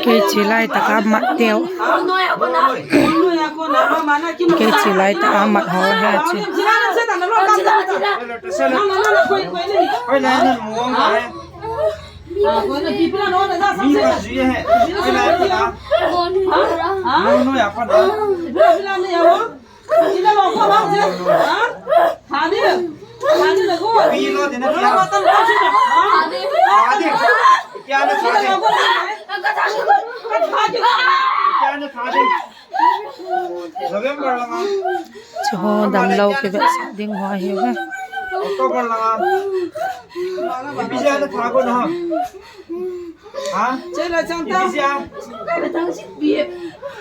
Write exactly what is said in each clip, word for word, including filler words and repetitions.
Kei chi lai tak a mat teu. Kei chi lai tak a mat haw he chu. Chu haw damlo kivetsah ding haw hi ve. October langa. Ipi zia na tha ko na? Ha? Ipi zia?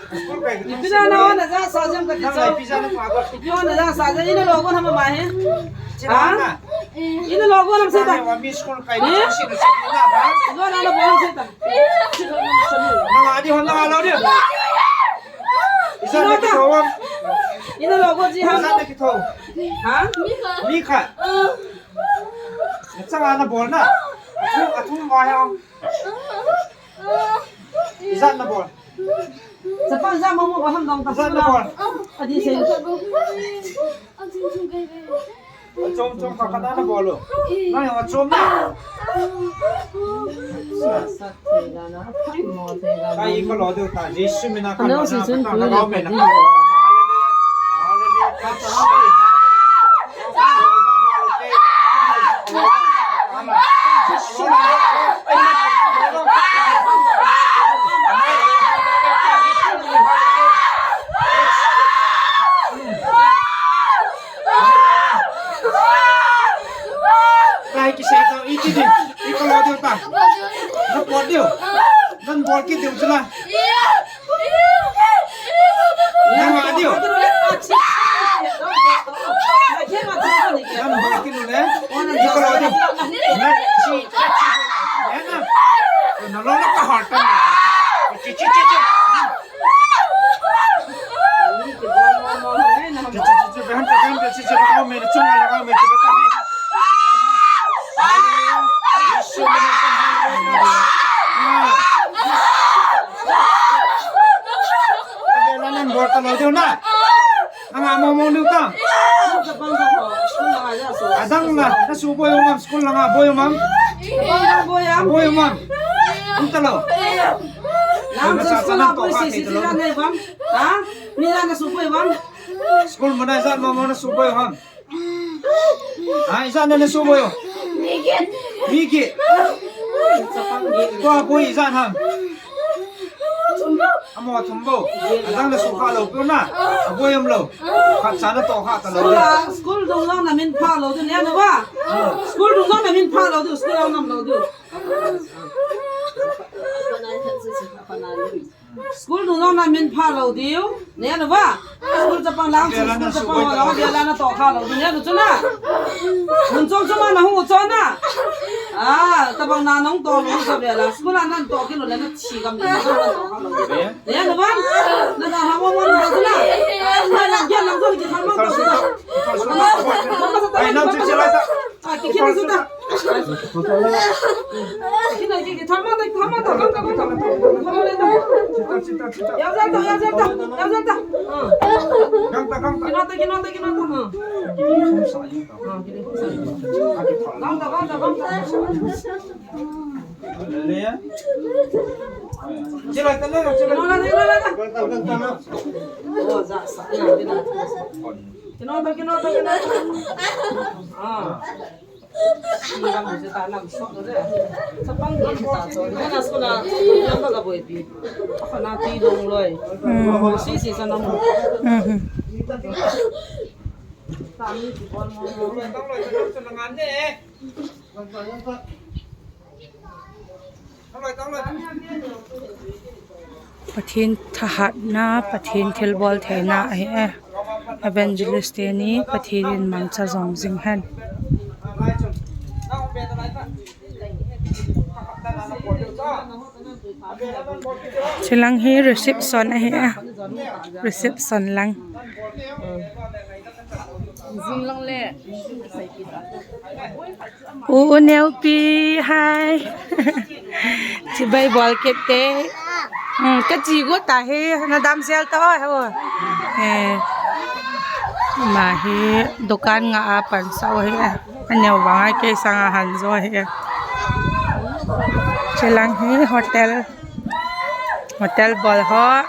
School kai ka, ipi na na za sa jam ka ti cha. Ipi zia na tha ko? Ipi na za sa jam, ina lo ko na ma ma he. Ha? Ina lo ko na sa ta. Wa mi school kai na si na si na ba. Lo na lo ko na sa ta. Na ma di hon na lo di. Isa na ki tho. Ina lo ko ji ha. Isa na ki tho. Ha? Mi kha. Chang ana bol na. Athu, athu ma ya. Izat na bol. Chapa za mo mo ba ham dong ta. Izat na bol. Adi se. Chom chom ka kana na bol lo. Na ya chom na. Sa sa te ga na. Kai ka lo de ta. Jisu mina ka na. Ano si sun ku na ka me na. Kai ki sei to, i ti di, i ka lo diu ta. Na pot diu. Nan bol kit diu chu la. Nang a diu. Nang bol kit nu le. Ni ko lo diu. Na chi, chi, chi. Na lo na ka har ta. Chi, chi, chi, chi. Chi, chi, chi, chi. Behan ta, behan ta, chi, chi, la au me, na chung la au me, chi, ta. Hallelujah. Yesu, hallelujah. Ave la nan bol ta lo diu na. Nang a mo mo diu ta. Adang la, na su boi um am, school langa boi um am. Boi um am. Um ta lo. Nang sa sa na boi si si si la nei bam. Ha? Mi la na su boi bam. School mo na sa mo mo na su boi um am. Ai, izat na na su boi o? Mi ki. Tua boi izat ham? Amo thum bo. Adang na su kha lo pu na. A boi um lo. Khat sa na to kha ta lo. School, school dung zong na min pha lo diu ne na ba. School dung zong na min pha lo diu, school a nam lo diu. School nung zong na min pha lo diu. Ne nu va. School chapang lang, school chapang lang, dia la na to kha lo diu. Ne nu chu na. Mun chom chom na hu cho na. A, tabang na nong to lo sa ve la. School a nan to ki lo le na chi gam le na to kha lo diu. Ne nu va. Na da ha mo mo na chu na. Na na dia lang ko ki kha ma to. Ai, nang chi chi lai ta. A, ki khin su ta. Khin a, ki, ki, thama ta, thama ta, thama ta, thama ta. Yau zan ta, yau zan ta, yau zan ta. Khin a ta, khin a ta, khin a ta. Khin a ta, khin a ta, khin a ta. Khin a ta, khin a ta. Oh, za sa na, khin a ta. Khin a ta, khin a ta, khin a ta. Ah. Pathian thahatna, Pathian thilbawl theina ahi e. Evangelist teni Pathian in mangcha zawm zing hen. Chilang hi reception ahi e. Reception lang. U, u Neupi hai. Chibai bawl kit te. Ka chi guat ta hi, na dam zel ta aw. Ama hi dukan nga a pan sau hi. A neu bang a kei sâng a han zaw hi. Chilang hi hotel, hotel bawl haw.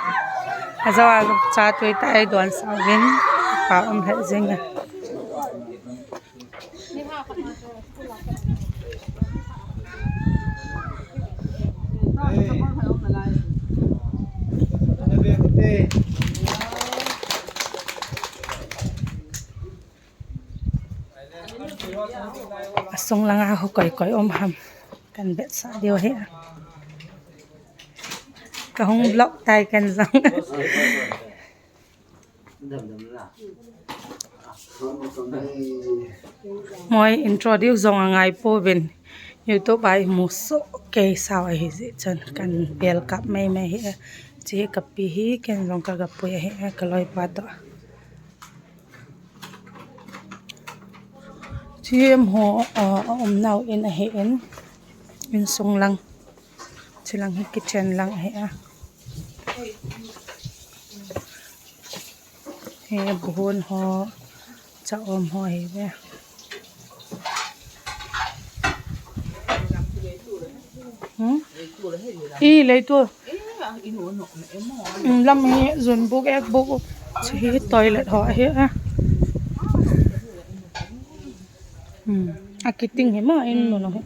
A zaw a cha tui ta ei dawn sau in, pa um het zing a. A sung lang a haw koi koi um ham, kan vetsa diu hi a. Ka hung vlog tai ken zang. Moi introduce zong a ngai puau in, YouTube a i mu suk kei sau ahi zia chun kan bel kap mai mai hi a. Chi hi ka pi hi, ken zong ka ga pui ahi a, ka lawipa tawh. Chi hi a umnau in ahi in, insung lang, chi lang hi kitchen lang ahi a. Hi buhun haw, cha um haw hi ve. I leitu. Lam hi zunbûk, êkbûk, chi hi toilet haw ahi a. A kiting hi ma in nu nang hi.